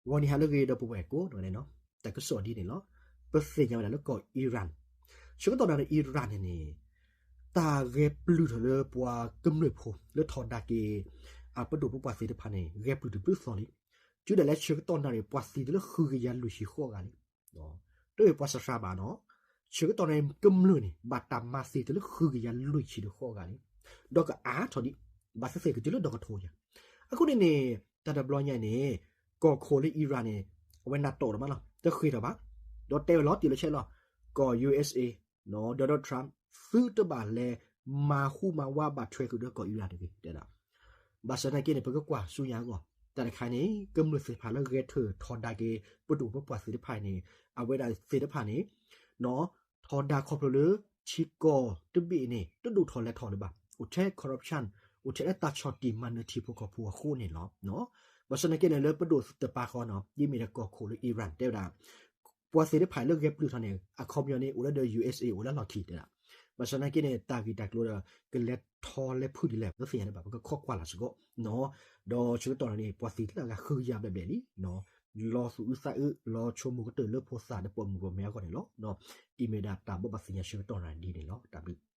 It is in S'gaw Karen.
ဂီၤနံၤဟါလၢအဂ့ၤ ဒီပုၢ်ဝဲၢ်ကိးဂၤဒဲးနီၤ, တၢ်ကစီၣ်ဒ်န့ၣ်လီၤ. ပသ့ၣ်ညါဝဲဒၣ်လၢကီၢ် Iran, ဆၢကတီၢ်နၣ်ရံၣ် Iran န့ၣ်န့ၣ် တၢ်ဂဲၤပျုၢ်ထီၣ်လၢပှၤကမျၢၢ်ဖိ လၢထီဒါက့ၤ အပဒိၣ်ပပှၢ်သ့ၣ်တဖၣ်န့ၣ် ဂဲၤပျုၢ်တဘျုးသီလံ. တုၤဒၣ်လဲာ်ဆၢကတီၢ်နၣ်ရံၣ် ပှၤသံတုၤလၢဃုကယၤလွံၢ်ဆံဃိးဂၤလံ. တမ့ၢ်ပှၤစှၤစှၤဘၣ်နီၤ, ဆၢကတီၢ်နၣ်ရံၣ် ကမျၢၢ်န့ၣ် ဘၣ်တၢ်မၤသံတုၤလၢဃုကယၤလွံၢ်ဆံဒီးဃိးဂၤလံ. ဒီးကအါထီၣ်ဒံး ဘၣ်သ့ၣ်သ့ၣ်ကတုၤလၢဒီကထိယၤ. အဃိန့ၣ်န့ၣ် တၢ်တဘျီညါန့ၣ် ကီၢ်ခိၣ်လၢ Iran န့ၣ် အဝဲနၢ်တီၣ်ဒိၣ်မးလီၤ, တဃ့ၢ်ထီၣ်ဘၣ်, ဒီးတဲဝဲလီၤတံၢ်လီၤဆဲးလီၤ, ကီၢ် ယူၢ်အ့းအ့း Donald Trump သုတဘၣ်လဲၤမၤဟူမၤဝးဘၣ်ထွဲဃုာ်ဒီးကီၢ် Iran တဂ့ၤ တဲဒၣ်. ဘၣ်ဆၣ်သနာ်က့န့ၣ် ပကကွၢ်ဆူညါအဂီၢ် တၢ်တခါန့ၣ် ကမျၢၢ်သ့ၣ်တဖၣ်လၢဂဲၤထၢၣ်ထီဒါက့ၤ ပဒိၣ်ပပှၢ်သ့ၣ်တဖၣ်န့ၣ် အဝဲဒၣ်သ့ၣ်တဖၣ်န့ၣ် ထီဒါခီဖျိလၢ ထံကီၢ်တဘ့ၣ်န့ၣ် တဒိၣ်ထီၣ်လဲၤထီၣ်လၢၤဘၣ်, အိၣ်ထဲ corruption, အိၣ်ထဲလၢတၢ်ဆီၣ်တံၢ်မၤနၢၤထံဖိကီၢ်ဖိအဃိန့ၣ်လီၤ. ဘၣ်ဆၣ်သနာ်က့န့ၣ် လၢပဒိၣ်တပၤဃီနီၤ ဒ်မ့ၢ်ဒၣ်ကီၢ်ခိၣ်လၢ Iran တဲဝဲဒၣ် ပှၤသ့ၣ်တဖၣ်လၢဂဲၤပျုၢ်ထီၣ်န့ၣ် အခီပညီန့ၣ် အိၣ်လၢဒီး ယူၢ်အ့းအ့း အိၣ်လၢလီၢ်ခံတဲဒၣ်. ဘၣ်ဆၣ်သနာ်က့န့ၣ် တၢ်ဂ့ၢ်တၢ်ကျိၤဒီး ကလဲၤထီလဲၤဖုးဒ်လဲၣ် ပတသ့ၣ်ညါလၢၤဘၣ်, ပကခိးကွၢ်လၢ်စ့ၢ်ကီး ဒီးဆၢကတီၢ်န့ၣ် ပှၤသံလၢအဂၤဃုကယၤဘျဲၣ်ဘျဲၣ်လံ, လီၤသူၣ်အုးသးအုး လီၤဆိကမိၣ်ကတၢၢ်လၢဖိသၣ်ဒီးပိာ်မုၣ်ပိာ်မၢၤအဂီၢ်န့ၣ်လီၤ. အံၤမ့ၢ်ဒၣ်တၢ်ဘိးဘၣ်သ့ၣ်ညါဆၢကတီၢ်နၣ်ရံၣ်ဒ်န့ၣ်လီၤ. တၢ်ဘျုး